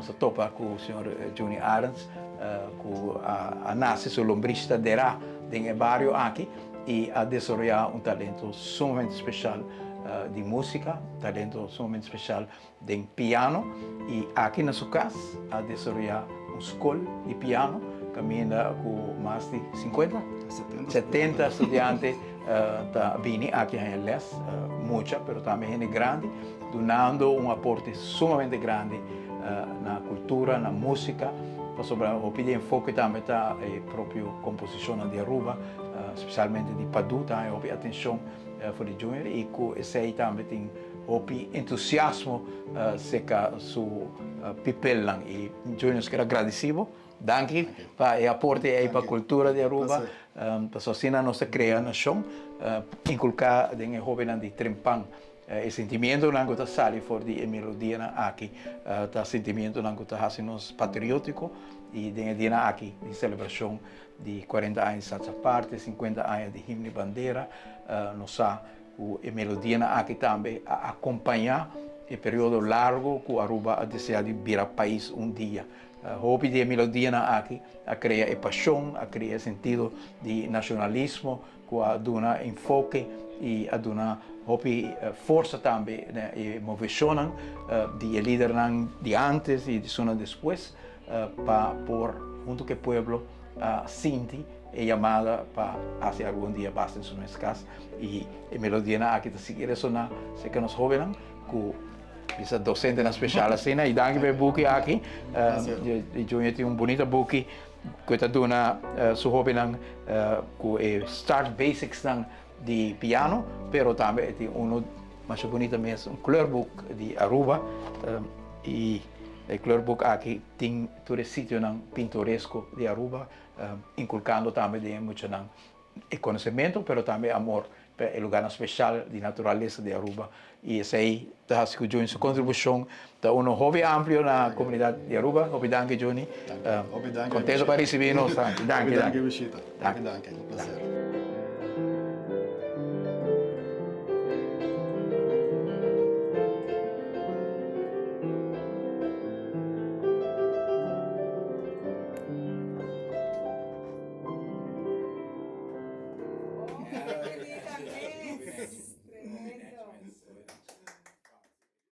Nos a topa ku señor Juni Arends ku a nase su lombrishi ta derá den e bario aki i a desaroyá un talento sumamente speshal di músika, talento sumamente speshal den piano i aki na su kas a desaroyá un skol di piano kaminda ku mas di sinkuenta, setenta studiante ta bini aki haña lès, mucha pero tambe hende grandi, dunando un aporte sumamente grandi na kultura, na músika, pasobra hopi di enfoke tambe ta e propio komposishonnan di Aruba, spesialmente di Padu ta haña hopi atenshon for di Junior i ku esei tambe tin hopi entusiasmo serka su pipelnan i Junior nos kier a gradisi bo. Danki pa e aporte ei pa kultura di Aruba. Pasobra asina nos ta krea nashon, inkulká den e hóbennan di trempan e sentimientonan ku ta sali for di e melodianan aki ta sentimientonan ku ta hasi nos patriótiko i den e dianan aki di selebrashon di kuarenta aña di Status Aparte, sinkuenta aña di Himno i Bandera nos sa Ku e melodianan aki tambe a akompañá e periodo largu ku Aruba a deseá di bira pais un dia. Hopi di e melodianan aki a krea e pashon, a krea e sentido di nashonalismo ku a duna enfoke i a duna hopi forsa tambe na e moveshonnan di e lidernan di ántes i di esunnan despues pa por huntu ku e pueblo a sinti E yamada pa hasi algun dia basta den su mes kas i e melodianan aki ta sigui resoná serka nos hóbennan ku bisa dosentenan speshal asina i danki pa e buki aki. Junior tin un bunita buki ku e ta duna su hóbennan ku e start basicsnan di piano pero tambe e tin uno masha bunita mes un kleurboek di Aruba i e kleurboek aki tin tur e sitionan pintoresko di Aruba. Inculcando tambe den e muchanan e conocemento pero tambe e amor pa e lugarnan special di naturalesa di Aruba y esey ta haci cu Juni su contribucion ta uno hopi amplio na comunidad di Aruba. Hopi danki Juni. Hopi danki. Contento pa ricibi nos. Danki. Hopi danki bishita. Hopi danki. Un placer.